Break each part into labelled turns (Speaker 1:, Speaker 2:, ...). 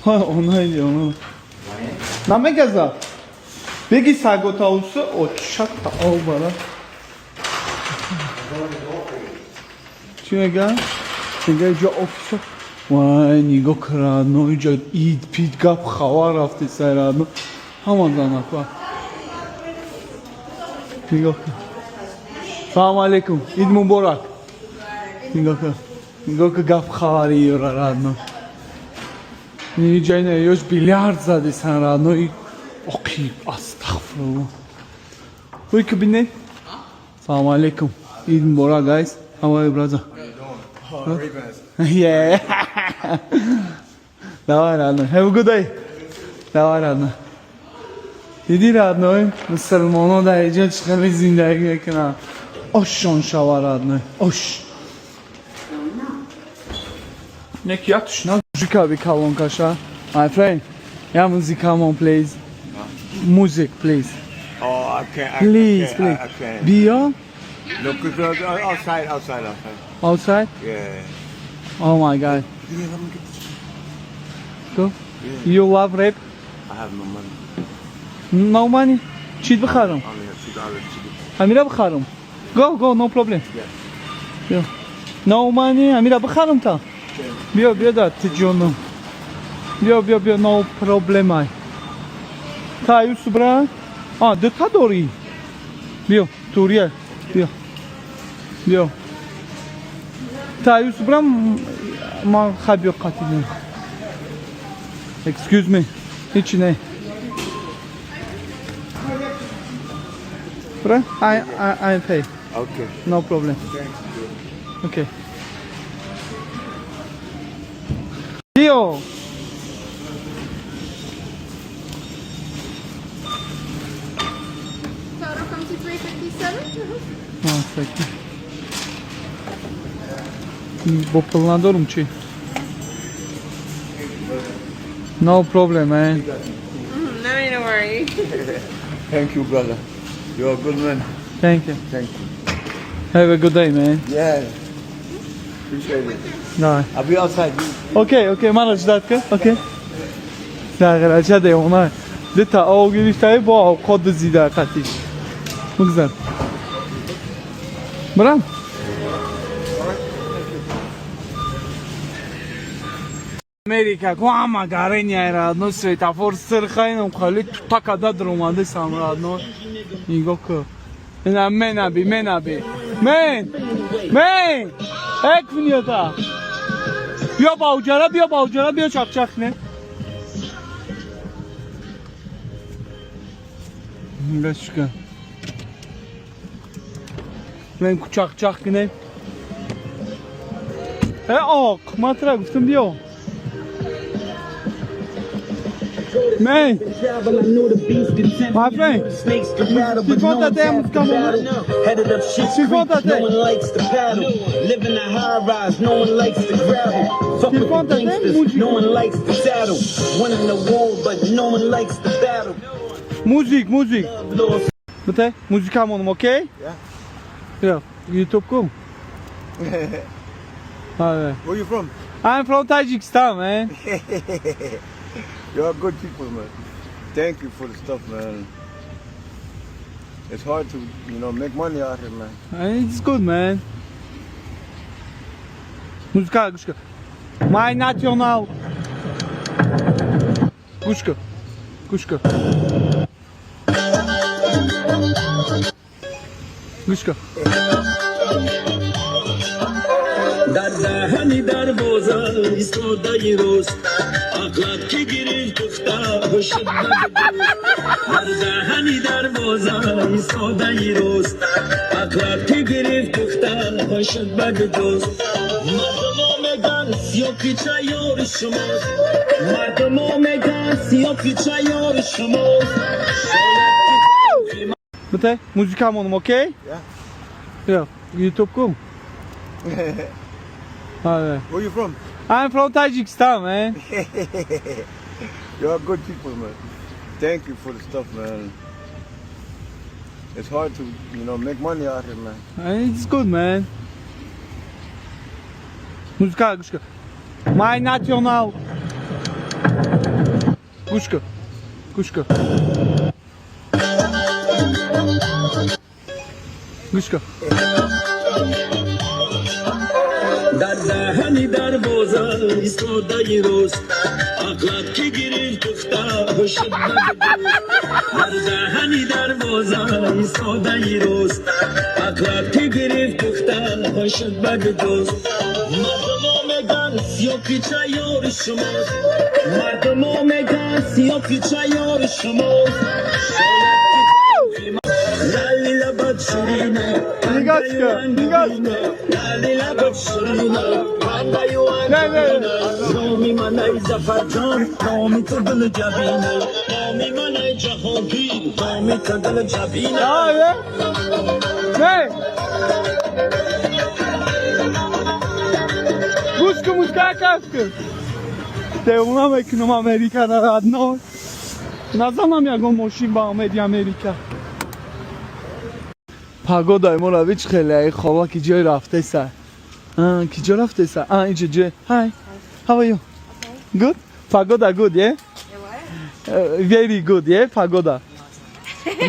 Speaker 1: Она она. Намегаза. Беги саготауса очата обара. Чӣ мега? Мега, иҷо офисо. Вай, нигоҳ крадно, иҷо ид пид гап хабар рафти сайрадно. Ҳама занаква. Нигоҳ кун. Салом алейкум. Ид муборак. Нигоҳ кун. Нигоҳ кун, гап хабари ёра, родной. Иҷа ина ёш бильярд задисан, родной. Оқи, астағфирулло. Ой, ки бинед. Салом алейкум. Ид муборак, guys. How are you, brother? Yeah. Давай, родной. Have a good day. Давай, родной. Диди, родной, мусулмоно дар иҷа чӣ хеле зиндагӣ мекунанд. Ошон шава, родной. Ош. Неки як тушна музыка би калонкаша. My friend, я музыка мон, please. Music, please.
Speaker 2: Oh, I can't. I,
Speaker 1: Please,
Speaker 2: I can't,
Speaker 1: please.
Speaker 2: I can't.
Speaker 1: Биё.
Speaker 2: No, 'cause outside, outside, outside.
Speaker 1: Outside.
Speaker 2: Yeah.
Speaker 1: Oh my God.
Speaker 2: Yeah, let me get this.
Speaker 1: Go.
Speaker 2: Yeah.
Speaker 1: You love rap?
Speaker 2: I have no money.
Speaker 1: No money? Чит бихарам?
Speaker 2: I only have $2 to get.
Speaker 1: Ҳамира бихарам. Go, go, no problem.
Speaker 2: Yeah.
Speaker 1: Биё. No money, ҳамира бихарам та. Биё, биё да, ти ҷонум. Биё, биё, биё, no problem ай. Та Юсуф бра? А, дута дорӣ. Биё, турия. Биё. Биё. Та Юсуф бра, ман хай биё қатидем. Excuse me. Ҳичи не. Бра? I pay.
Speaker 2: Okay.
Speaker 1: No problem.
Speaker 2: Thanks.
Speaker 1: Okay. Биё.
Speaker 3: Total comes to 357.
Speaker 1: One second. Бо пул надорум чӣ? No problem, man.
Speaker 3: No need to worry.
Speaker 2: Thank you, brother. You're a good man.
Speaker 1: Thank you.
Speaker 2: Thank you.
Speaker 1: Have a good day, man.
Speaker 2: Yeah. Appreciate it.
Speaker 1: Давай.
Speaker 2: I'll be outside.
Speaker 1: Окей, мана ждать ка? Окей. Сағирача девона. Дута ов гирифтаи бо овқот дуздида қатиш. Бигзар. Бирам. Америка ку ҳама гарени родной, светофор сирхайном хали тута када даромади сам, родной. Нигоҳ ку. Ина менаби, менаби. Мен! Мен! Эк минута. Биё бауҷара, биё бауҷара, биё чақчақ не. Бешка. Мен ку чақчақ кунем. Э, оқ, ман тура гуфтам биё. Man, my friend, Сифота те музика моно.
Speaker 4: Headed up shit
Speaker 1: Сифота
Speaker 4: creek, no
Speaker 1: те.
Speaker 4: one likes to paddle. Live in a high rise, no one likes to gravel. Fuck with the
Speaker 1: Сифота те
Speaker 4: gangsters,
Speaker 1: музика.
Speaker 4: no one likes to saddle. Winning the war, but no one likes the battle.
Speaker 1: Music, music.
Speaker 4: Lord,
Speaker 1: Бите, музика монум, окей?
Speaker 2: Yeah.
Speaker 1: Биё, YouTube ку. Аре.
Speaker 2: Where you from?
Speaker 1: I'm from Tajikistan, man.
Speaker 2: You're good people, man. Thank you for the stuff, man. It's hard to make money out here, man.
Speaker 1: It's good, man. Музика гӯш кун. My national. Гӯш кун. Гӯш кун. Гӯш кун.
Speaker 4: Дар даҳани дарвоза истодаи рост, ақлат ки гирифт духтар ҳушт дар даҳани дарвоза истодаи рост, ақлат ки гирифт духтар ҳушт баддӯст. Мардумо меган сиёкича ёри шумост, мардумо меган сиёкича ёри шумост, шояд ки
Speaker 1: Бите, музика монум, окей?
Speaker 2: Yeah.
Speaker 1: Биё, YouTube ку. Аре.
Speaker 2: Where you from?
Speaker 1: I'm from Tajikistan, man.
Speaker 2: You're good people, man. Thank you for the stuff, man. It's hard to make money out here, man.
Speaker 1: It's good, man. Музика гӯш кун. My national. Гӯш кун, гӯш кун, гӯш кун.
Speaker 4: Дар даҳани дарвоза истодаи рост, ақлат ки гирифт пухта ҳушт Дар даҳани дарвоза истодаи рост, ақлат ки гирифт пухта ҳушт баддӯст. Мардумо меган сиёкича ёри шумост, мардумо меган сиёкича ёри шумост. Шояд ки лали лабат ширина.
Speaker 1: Нигоҳ кун, нигоҳ кун.
Speaker 4: Лали лабат ширина.
Speaker 1: Не, не.
Speaker 4: Номи манай Зафарҷон, номи ту гул ҷабина, номи манай Ҷаҳонгир, номи ту гул ҷабина.
Speaker 1: А, не. Гӯш кун, мушка каф кун. Девона мекунам Америка родной. Назанам ягон мошин ба омеди Америка. Погодаи мо равич хеле ай хова ки ҷой рафтеса. А, ки ҷо рафтеса? А, инҷо ҷой. Hi. How are you? Good? Погода good, yeah? Very good, yeah? Погода.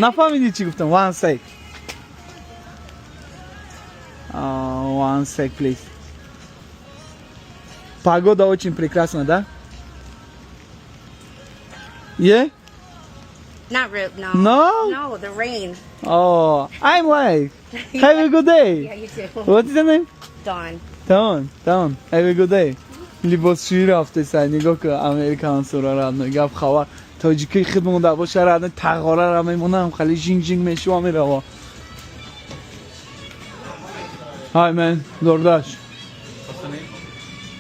Speaker 1: Нафаҳмидӣ чӣ гуфтам? One sec. One sec, please. Погода очень прекрасна, да? Yeah?
Speaker 3: Not real. No.
Speaker 1: No?
Speaker 3: No, the rain.
Speaker 1: Oh, I'm like. Have a good day.
Speaker 3: Yeah, you too.
Speaker 1: What is your name?
Speaker 3: Dawn.
Speaker 1: Dawn. Dawn. Have a good day. Либосшӯӣ рафтеса, нигоҳ кун, американсора, родной, гап хабар. Тоҷикии худ монда боша, родной, тағорара мемонам, хали жинг жинг мешува мерава. Hi man, DoorDash.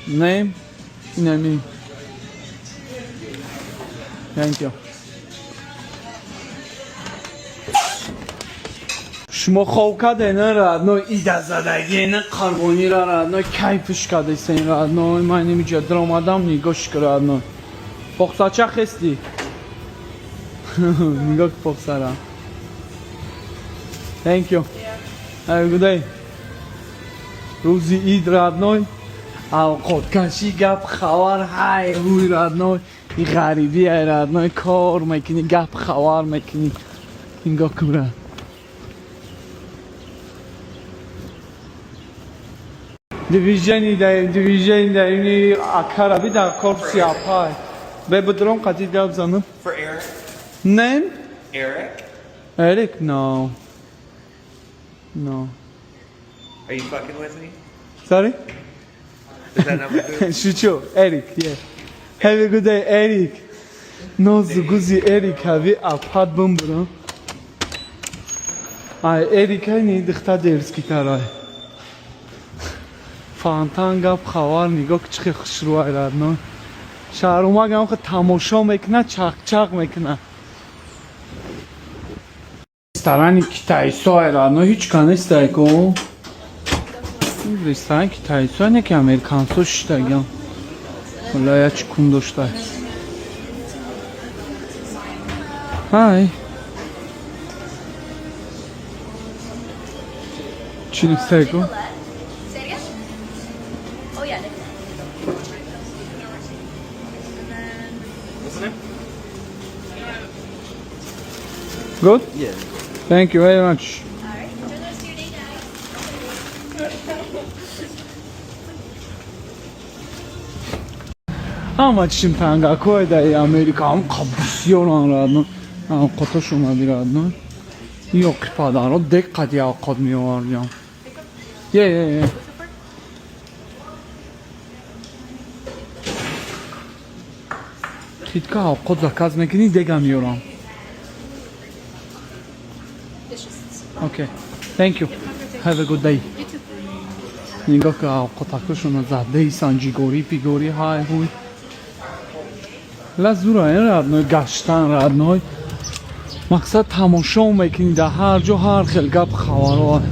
Speaker 1: Name? Инами. Thank you. Шумо хоб карден, родной, ида задагӣ, на қарбонира, родной, кайфш кардесен, родной. Ман инҷа даромадам, нигоҳш ки, родной. Похсача хести? Нигоҳ ки похсара. Thank you. Have a good day. Рӯзи ид, родной, авқоткашӣ, гап хабар, ҳай ҳуй, родной. И ғарибӣ ай, родной, кор мекунӣ, гап хабар мекунӣ. Нигоҳ кун. Движение даем, движение даем, ни акара бида корпуси апай. Бе будром қати гап занам.
Speaker 5: For Eric?
Speaker 1: Name?
Speaker 5: Eric?
Speaker 1: Eric? No. No.
Speaker 5: Are you fucking with me?
Speaker 1: Sorry?
Speaker 5: Is that not my
Speaker 1: Шучу. Eric, yeah. Have a good day, Eric. Нозу гузи Эрик ҳави апад бумбурам. Ай, Эрик ай дихта дерски тарай. Фонтан, гап хабар, нигоҳ ки чӣ хел хушрӯ ай, родной. Шаҳрумак ҳам хел тамошо мекуна, чақчақ мекуна. Ресторани китайсо ай, родной, ҳеҷ ка нестай ко. Ресторани китайсо не ки американсо шиштагиам. Валла я чӣ кун доштай. Hi. Чӣ нестай ко?
Speaker 6: Say it again? Oh yeah.
Speaker 5: What's the name?
Speaker 1: Good?
Speaker 2: Yeah.
Speaker 1: Thank you very much.
Speaker 6: All right. Enjoy the rest of your day, guys.
Speaker 1: Ҳама чишим тангакҳое дар Америка ҳам бисёран, родной. Авқотош омади, родной. Ёқи падаро дек қади авқот меовардиям. Yeah. Хитка авқот заказ мекунӣ, дега меёрам. Okay. Thank you. Have a good day. Нигоҳ ки авқотакошона задаисан, ҷигорӣ пигорӣ, ҳай ҳуй. Лазура ин, родной, гаштан, родной. Мақсад тамошо мекунӣ, дар ҳар ҷо ҳар хел гап хабаро.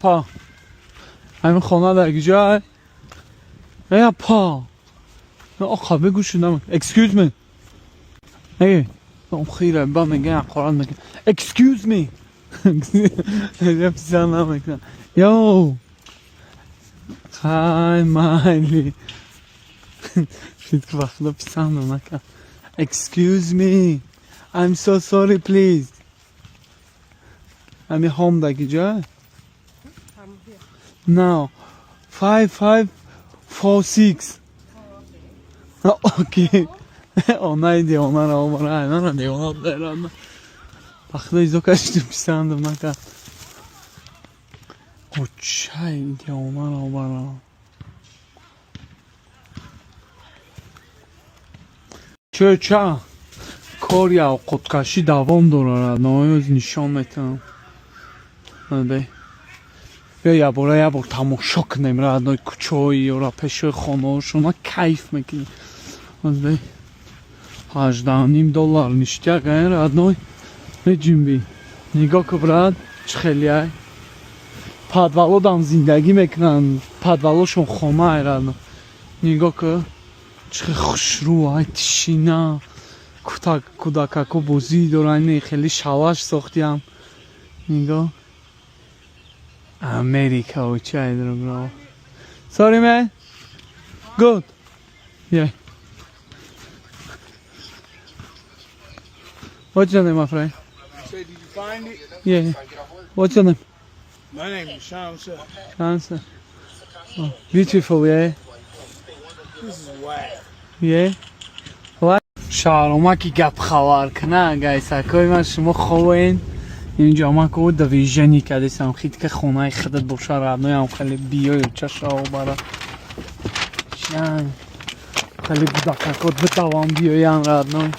Speaker 1: Па. Ҳамин хона дар куҷо? Э, па. Оқа бигӯ шунам. Excuse me. Hey. Хира ба меган қоран меган. Excuse me. Я писал намекунам. Yo. Хай, майли. Вақто писандам накард. Excuse me. I'm so sorry, please. Ами home даги ҷа? No. 5546. Okay. Онаи девонаро обара, айнара девона дайрана. Вақто изо кашидум, писандам накард. Очай девонаро обара. Чё ча? Кори авқоткашӣ давом дорад. Ноёз нишон метавам. Бе. Биё, ябора ябор тамошо кунем, родной, кӯчаҳои ёра, пешои хонаҳошона кайф мекунем. Бе. 18,5 доллар ништяк, ай, родной. Меҷунбӣ. Нигоҳ ку, брат, чӣ хеле ай. Подвалодам зиндагӣ мекунанд. Подвалошон хона ай, родной. Нигоҳ ку. Чӣ хел хушрӯ ай, тишина. Кӯдакако бозӣ доранд, хеле шалаш сохтиям. Нигоҳ. Америка очай дорам. Sorry, man. Good. Yeah. What's your name, my friend?
Speaker 7: Say, did you find it?
Speaker 1: Yeah. What's your name?
Speaker 7: My name is Shamsa.
Speaker 1: Answer. Oh, beautiful, yeah.
Speaker 7: This is whack.
Speaker 1: Yeah. What? Шаҳромаки гап хабар кна, гайсакои ман, шумо ховен. Инҷо ма ку движение кардесам, хит ки хонаи худат боша, родноям, хеле биёю чашао бара. Жан. Хеле гудакакот битавам биёян, родной.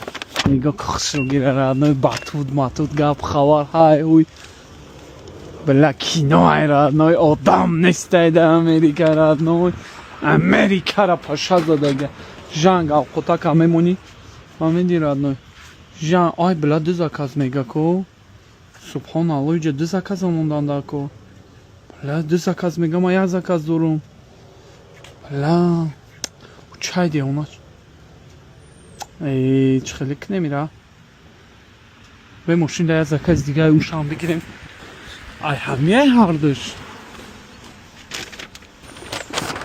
Speaker 1: Нигоҳ ку, хушрӯ гира, родной, батуд матуд гап хабар ҳай уй. Бля, кино ай, родной, одам нестай дар Америка, родной. Америкара паша задага. Жанг авқотака мемонӣ. Фаҳмидӣ, родной? Жан, ай, бля, ду заказ мега ку. Субҳоналло, иҷа ду заказа мондан дар ку. Бля, ду заказ мега, ман як заказ дорум. Бля, чай девона. Эй, чӣ хеле кунем ира? Бе мошин да як заказ дига ушам бигирем. Ай, ҳамияй ҳардуш.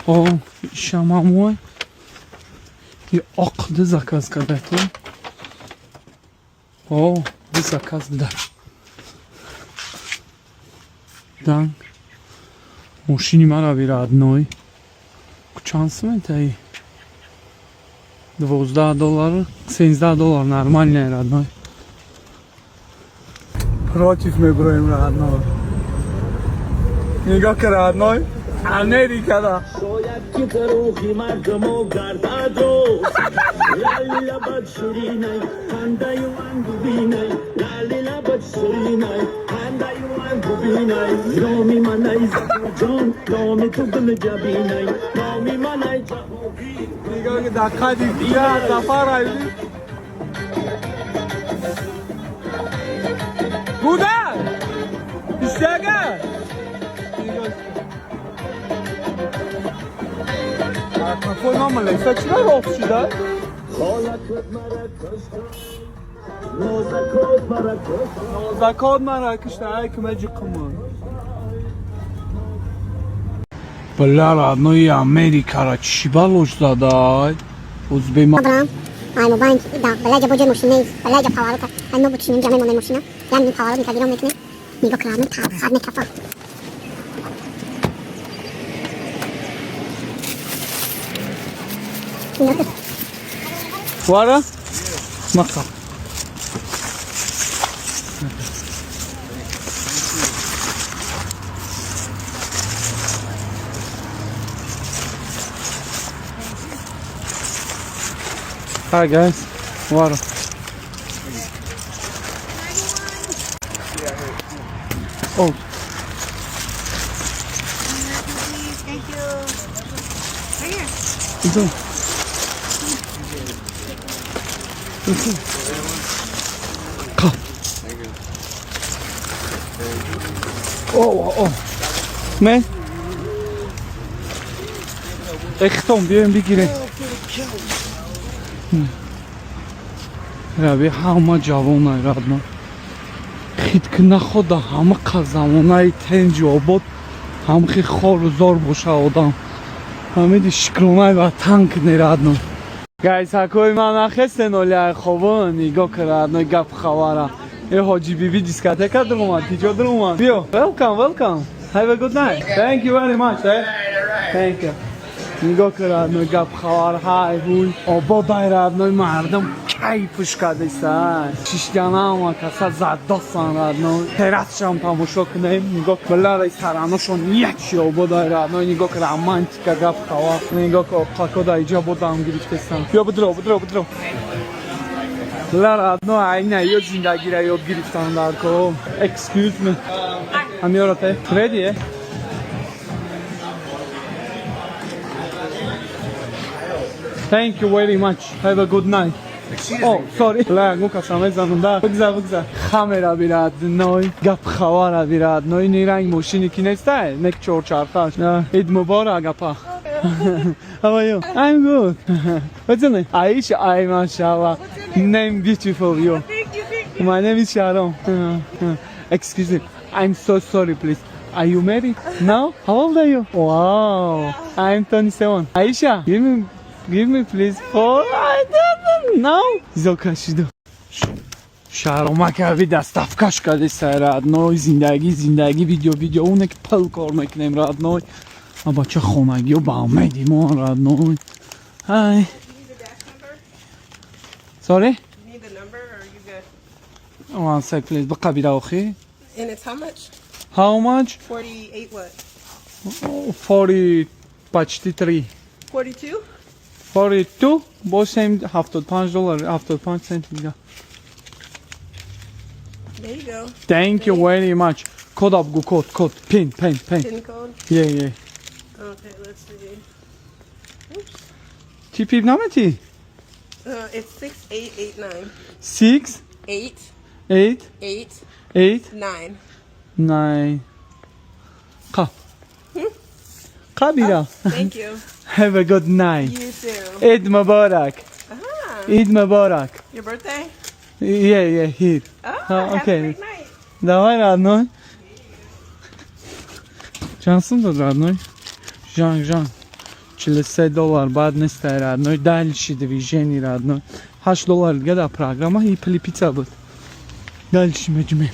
Speaker 1: О, ишамамой. И оқ ду заказ карда ку. О, ду заказ буда. Данк. Мошини мара би, родной. Чанд сументаи? 12 доллар, 13 доллар, нормально, родной. Против меброем, родной. Нигоҳ ка, родной. Америка да.
Speaker 4: شاید که تروخی مردم گردد روز لالی لبت شیرینی خنده انگوبینی لالی لبت شیرینی خنده انگوبینی نامی من ای زهر جان نامی تو گل جبینی نامی من ای جهانگیر
Speaker 1: نگاه که در قدی دیگه سفر ایلی بودن اشتاقه. کفای من ملیسا چرا رفت شده؟
Speaker 4: خالکت مرا کشت نازکات مرا کشت.
Speaker 1: زکات مرا کشته ای که مجی قمان. Бля, родной, Америкара чӣ балош задай? Узбема.
Speaker 8: Брам, ай мобайн да балаҷа боҷои мошин нест, балаҷа поворот, ай мо бучинем, ҷа мемонем мошина, як ним поворот мекардиром мекунем. Нигоҳ кунам, талхат мекафа. Нигоҳ кун.
Speaker 1: Вара? Мақа. Hi guys. Water. Oh,
Speaker 3: Thank you. Right here.
Speaker 1: it's on. It's on. Come. Oh. Man. Эхтон биёем бигирем. Раби ҳама ҷавонай, родной. Хит ки находа ҳама замонаи тенҷу обод. Ҳамхи хору зор боша одам. Фаҳмиди, шукронай ватан кунӣ, родной. Гайсакои ман нахестен оляй хобон, нигоҳ ка, родной, гап хабара. Э, ҳоҷи биби дискотека дуромад, киҷо дуромад? Биё, welcome, welcome. Have a good night. Thank you very much, eh? Thank you. Нигоҳ ка, родной, гап хабар, ҳай ҳуй. Ободай, родной, мардум кайфуш кардеса. Шишганама каса задосан, родной. Террасшам тамошо кунем. Нигоҳ билараи сараношон ячи ободай, родной. Нигоҳ ка, романтика, гап хабар. Нигоҳ ка, қакода иҷа бодам гирифтесан. Биё, бидро, бидро, бидро. Ла, родной, айна ё зиндагира ёд гирифтан дар ко. Excuse me. Амиёрате? Ready, eh? Thank you very much. Have a good night. Oh, sorry. ла, гука мезанам да. Бигзар, бигзар. Хамера би, родной. Гап хабара би, родной. Ни ранг мошини ки нестай. Нек чорчархаш. Ид муборак, апа. How are you? I'm good. What's your name? Aisha. Ay, mashallah. Name beautiful you.
Speaker 3: Thank you, thank you.
Speaker 1: My name is Sharon. Excuse me. I'm so sorry, please. Are you married? No? How old are you? Wow. I'm 27. Aisha, give me please four. I don't know. Зокашидо. Шаромака ви доставкаш кардеса, родной, зиндагӣ, зиндагӣ, видео, видео, оне ки пул кор мекунем, родной. А бача хонагиё ба умеди мо, родной. Hi. Sorry?
Speaker 9: You need the number or you good?
Speaker 1: One sec, please. بقى охи.
Speaker 9: And it's how much?
Speaker 1: How much?
Speaker 9: 48 what?
Speaker 1: 40 почти 3.
Speaker 9: 42?
Speaker 1: 42 бошем 75 доллар 75 цент дига.
Speaker 9: There you go.
Speaker 1: Thank you very much. Код абгу, код, код. Pin, pin, pin.
Speaker 9: Pin code.
Speaker 1: Yeah.
Speaker 9: Okay, let's see. Oops.
Speaker 1: Чӣ пип намети?
Speaker 9: It's 6889.
Speaker 1: 6
Speaker 9: 8
Speaker 1: 8
Speaker 9: 8
Speaker 1: 8
Speaker 9: 9.
Speaker 1: 9. Қа. Қабира.
Speaker 9: Thank you.
Speaker 1: Have a good night.
Speaker 9: You too.
Speaker 1: Eid Mubarak.
Speaker 9: Ah,
Speaker 1: Eid Mubarak.
Speaker 9: your birthday?
Speaker 1: Yeah, here.
Speaker 9: Oh,
Speaker 1: Ah,
Speaker 9: have
Speaker 1: okay.
Speaker 9: a great night.
Speaker 1: Давай, родной. Чанд сум дод, родной? Жан, жан. 43 доллар баъд нестай, родной. Дальше движение, родной. 8 доллар дига дар программа и пили пицца буд. Дальше меҷумем.